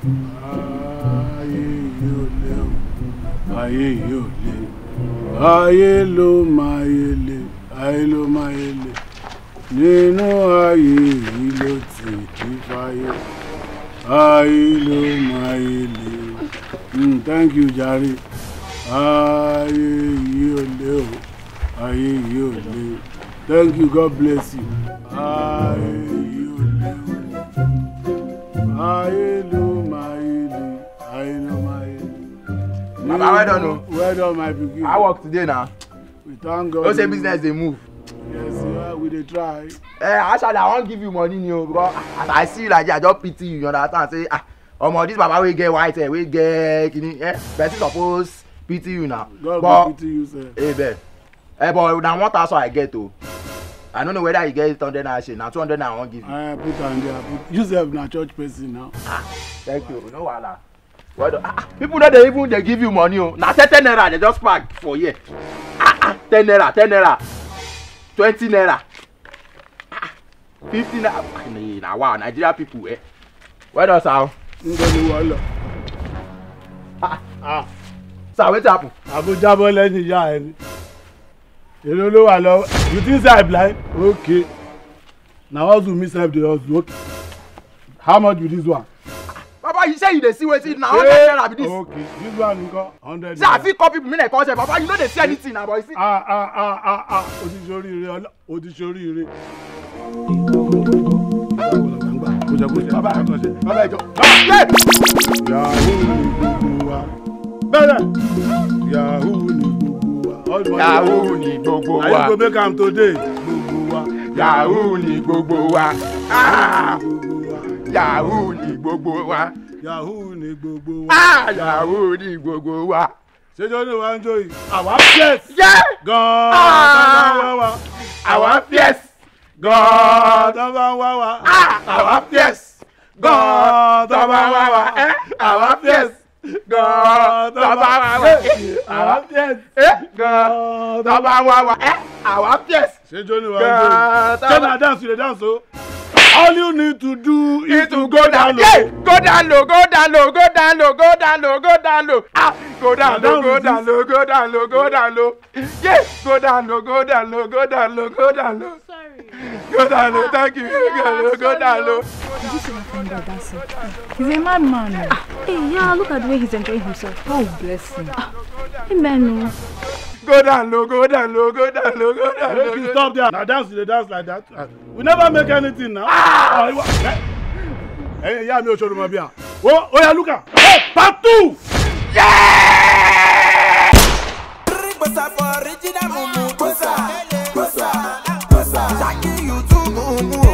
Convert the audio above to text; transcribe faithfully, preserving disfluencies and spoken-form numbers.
Ayé yìí ò lé o, ayé yìí ò lé, ayé ló máa yé lé, ayé ló máa yé lé, nínú ayé yìí ló ti di fáyé, ayé ló máa yé lé o. Mm, thank you, jàre. Ayé yìí ò lé o, ayé yìí ò lé. Thank you, God bless you. Ayé yìí ò lé o, ayé ló máa yé lé, ayé ló máa yé lé. Baba, well done o. Well done, my pikin. How work today now? We thank God. You say business dey move. Yes, yeah, we dey try. Eh, actually, I wan give you money ni o, because as I see you like this, I just pity you, you understand? Say, ah, omo, this baba wey get white hair, wey get kini, eh, person suppose pity you now. God go pity you, sir. Amen. Eh, but na one thousand I get o. I no know whether you get eight hundred naira share. Na two hundred naira I wan give you. I put am there. Put, you sef na church person now. Thank you. No wahala. Well done. Ah, ah, people no dey even dey give you money o. Na ten ten naira they just pack for here. Ah, ah, ten naira, ten naira, twenty naira, ah, fifty naira. Ah, na, na wow, Nigeria people, eh. Well done, sir. Ngoni wala. Ah, ah. Sir, wetin happen? Abuja boy lẹ́yìn ìyá ẹ ni. Èló ló wà lọ? You think say I blind? Okay. Na hustle me sef dey hustle. Okay. How much be this one? Baba, you say you dey see wetin? Na hundred naira be this. Okay, this one nko, hundred naira. See, I fit call people, make dem come sef. Baba, you no dey see anything na, but you see. Ah, ah, ah, ah, ah. O ti ṣoríire, o ti ṣoríire. Baba, ẹ jọ. Yahoo ni gbogbo wa. Bẹ́ẹ̀. Yahoo ni gbogbo wa. All the money. Yahoo ni gbogbo wa. Are you go make am today? Gbogbo wa. Yahoo ni gbogbo wa. Ah! Gbogbo wa. Yahoo ni gbogbo wa. Yahoo ni gbogbo wa. Ah! Yahoo ni gbogbo wa. Ṣé jọ́ ní wàá ń jó yìí? Àwa fierce. Yeah! Gan-an. Ah! Àwa fierce. Gan-an. Tó bá ń wá wa. Ah! Àwa fierce. Gan-an. Tó bá ń wá wa. Eh? Àwa fierce. Gan-an. Tó bá ń wá wa. Àwa fierce. Eh? Gan-an. Tó bá ń wá wa. Eh? Àwa fierce. Ṣé jó ni wàá jó yìí? Gan-an. Ṣé na dance you dey dance o? All you need to do is to go down low. Yeah! Go down low, go down low, go down low, go down low, go down low. Ah! Go down low, go down low, go down low, go down low. Yeah! Go down low, go down low, go down low, go down low. Sorry. Go down low, thank you. Go down low, go down low. Did you see my friend boy dancing? He's a madman. Ah, hey, yeah, look at the way he's enjoying himself. Oh, bless him. Ah, amen. Oh. Go down low, go down low, go down low, go down low. Make you stop there. Now dance, you dey dance like that. Ah, we never make anything now. Ah! Ẹ̀yin ìyá mi, òṣòro mọ̀ bí a. Ó, ó yá, look am. Hey, part two. Yeah! Bossa for original mumu. Bossa, bossa, bossa. Shaki you too mumu.